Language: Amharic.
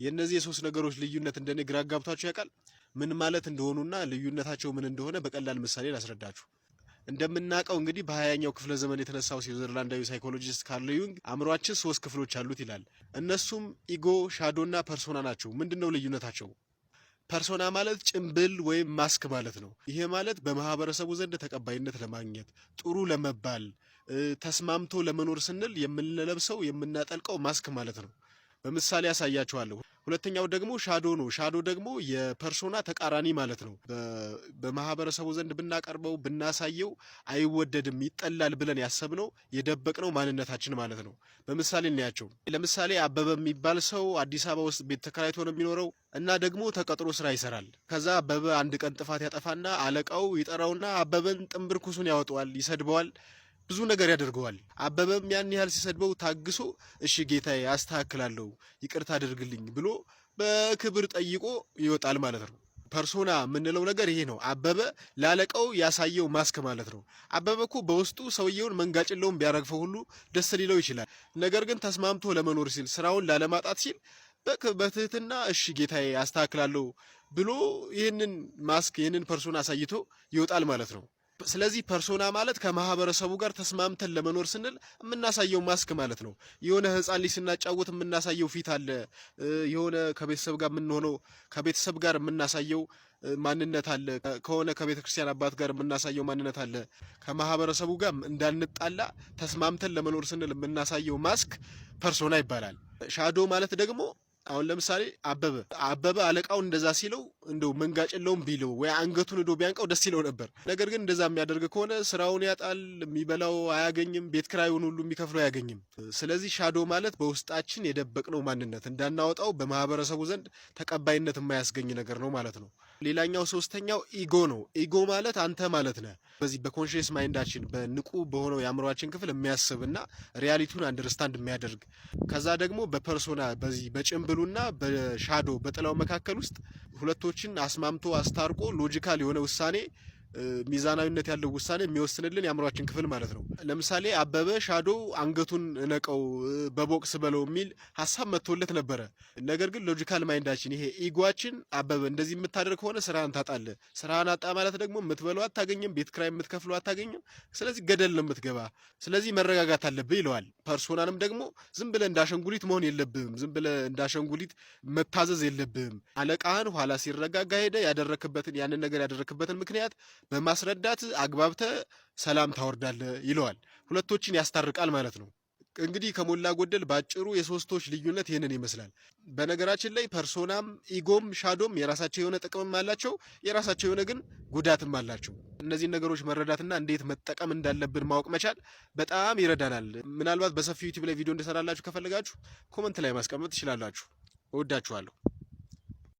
የእነዚህ የሶስት ነገሮች ልዩነት እንደኔ ግራ አጋብቷችሁ ያውቃል? ምን ማለት እንደሆኑና ልዩነታቸው ምን እንደሆነ በቀላል ምሳሌ ላስረዳችሁ። እንደምናውቀው እንግዲህ በ20ኛው ክፍለ ዘመን የተነሳው ስዊዘርላንዳዊ psychologist ካርል ዩንግ አእምሯችን ሶስት ክፍሎች አሉት ይላል። እነሱም ego፣ shadow ና persona ናቸው። ምንድን ነው ልዩነታቸው? Persona ማለት ጭንብል ወይም ማስክ ማለት ነው። ይሄ ማለት በማህበረሰቡ ዘንድ ተቀባይነት ለማግኘት፣ ጥሩ ለመባል፣ ተስማምቶ ለመኖር ስንል የምንለብሰው፣ የምናጠልቀው ማስክ ማለት ነው። በምሳሌ አሳያችኋለሁ። ሁለተኛው ደግሞ shadow ነው። Shadow ደግሞ የ persona ተቃራኒ ማለት ነው። በማህበረሰቡ ዘንድ ብናቀርበው፣ ብናሳየው አይወደድም፣ ይጠላል ብለን ያሰብነው፣ የደበቅነው ማንነታችን ማለት ነው። በምሳሌ እናያቸው። ለምሳሌ አበበ የሚባል ሰው አዲስ አበባ ውስጥ ቤት ተከራይቶ ነው የሚኖረው እና ደግሞ ተቀጥሮ ስራ ይሰራል። ከዛ አበበ አንድ ቀን ጥፋት ያጠፋና አለቃው ይጠራውና አበበን ጥንብርኩሱን ያወጣዋል፣ ይሰድበዋል፣ ብዙ ነገር ያደርገዋል። አበበም ያን ያህል ሲሰድበው ታግሶ "እሺ ጌታዬ፣ አስተካክላለሁ፣ ይቅርታ አድርግልኝ" ብሎ በክብር ጠይቆ ይወጣል ማለት ነው። Persona የምንለው ነገር ይሄ ነው። አበበ ላለቃው ያሳየው ማስክ ማለት ነው። አበበ እኮ በውስጡ ሰውየውን መንጋጭላውን ቢያረግፈው ሁሉ ደስ ሊለው ይችላል። ነገር ግን ተስማምቶ ለመኖር ሲል፣ ስራውን ላለማጣት ሲል በትህትና "እሺ ጌታዬ፣ አስተካክላለሁ" ብሎ ይህንን ማስክ፣ ይህንን persona አሳይቶ ይወጣል ማለት ነው። ስለዚህ persona ማለት ከማህበረሰቡ ጋር ተስማምተን ለመኖር ስንል የምናሳየው ማስክ ማለት ነው። የሆነ ህፃን ልጅ ስናጫውት የምናሳየው ፊት አለ። የሆነ ከቤተሰብ ጋር የምንሆነው፣ ከቤተሰብ ጋር የምናሳየው ማንነት አለ። ከሆነ ከቤተ ክርስቲያን አባት ጋር የምናሳየው ማንነት አለ። ከማህበረሰቡ ጋር እንዳንጣላ፣ ተስማምተን ለመኖር ስንል የምናሳየው mask persona ይባላል። Shadow ማለት ደግሞ አሁን ለምሳሌ አበበ አለቃው እንደዛ ሲለው እንደው መንጋጭላውን ቢለው ወይ አንገቱን ሄዶ ቢያንቀው ደስ ይለው ነበር። ነገር ግን እንደዛ የሚያደርግ ከሆነ ስራውን ያጣል፣ የሚበላው አያገኝም፣ ቤት ክራዩን ሁሉ የሚከፍለው አያገኝም። ስለዚህ shadow ማለት በውስጣችን የደበቅነው ማንነት፣ እንዳናወጣው በማህበረሰቡ ዘንድ ተቀባይነት የማያስገኝ ነገር ነው ማለት ነው። ሌላኛው ሶስተኛው ego ነው። Ego ማለት አንተ ማለት ነህ። በዚህ በ conscious mind ኣችን፣ በንቁ በሆነው የአእምሯችን ክፍል የሚያስብና reality ውን understand የሚያደርግ፣ ከዛ ደግሞ በ persona፣ በዚህ በጭንብሉና በ shadow፣ በጥላው መካከል ውስጥ ሁለቶችን አስማምቶ፣ አስታርቆ logical የሆነ ውሳኔ፣ ሚዛናዊነት ያለው ውሳኔ የሚወስንልን የአእምሯችን ክፍል ማለት ነው። ለምሳሌ አበበ shadow አንገቱን እነቀው፣ በቦክስ በለው የሚል ሀሳብ መጥቶለት ነበረ። ነገር ግን logical mind ኣችን፣ ይሄ ego ኣችን "አበበ፣ እንደዚህ የምታደርግ ከሆነ ስራህን ታጣለህ። ስራህን አጣህ ማለት ደግሞ የምትበላው አታገኝም፣ ቤት ክራይ የምትከፍለው አታገኝም። ስለዚህ ገደል ነው የምትገባ። ስለዚህ መረጋጋት አለብህ" ይለዋል። Persona ንም ደግሞ "ዝም ብለህ እንዳሻንጉሊት መሆን የለብህም። ዝም ብለህ እንዳሻንጉሊት መታዘዝ የለብህም። አለቃህን ኋላ ሲረጋጋ ሄደህ ያደረክበትን፣ ያንን ነገር ያደረክበትን ምክንያት በማስረዳት አግባብተህ ሰላም ታወርዳለህ" ይለዋል። ሁለቶችን ያስታርቃል ማለት ነው። እንግዲህ ከሞላ ጎደል ባጭሩ የሶስቶች ልዩነት ይህንን ይመስላል። በነገራችን ላይ persona ም፣ ego ም፣ shadow ም የራሳቸው የሆነ ጥቅምም አላቸው፣ የራሳቸው የሆነ ግን ጉዳትም አላቸው። እነዚህን ነገሮች መረዳትና እንዴት መጠቀም እንዳለብን ማወቅ መቻል በጣም ይረዳናል። ምናልባት በሰፊው ዩቲዩብ ላይ ቪዲዮ እንድሰራላችሁ ከፈለጋችሁ comment ላይ ማስቀመጥ ትችላላችሁ። እወዳችኋለሁ።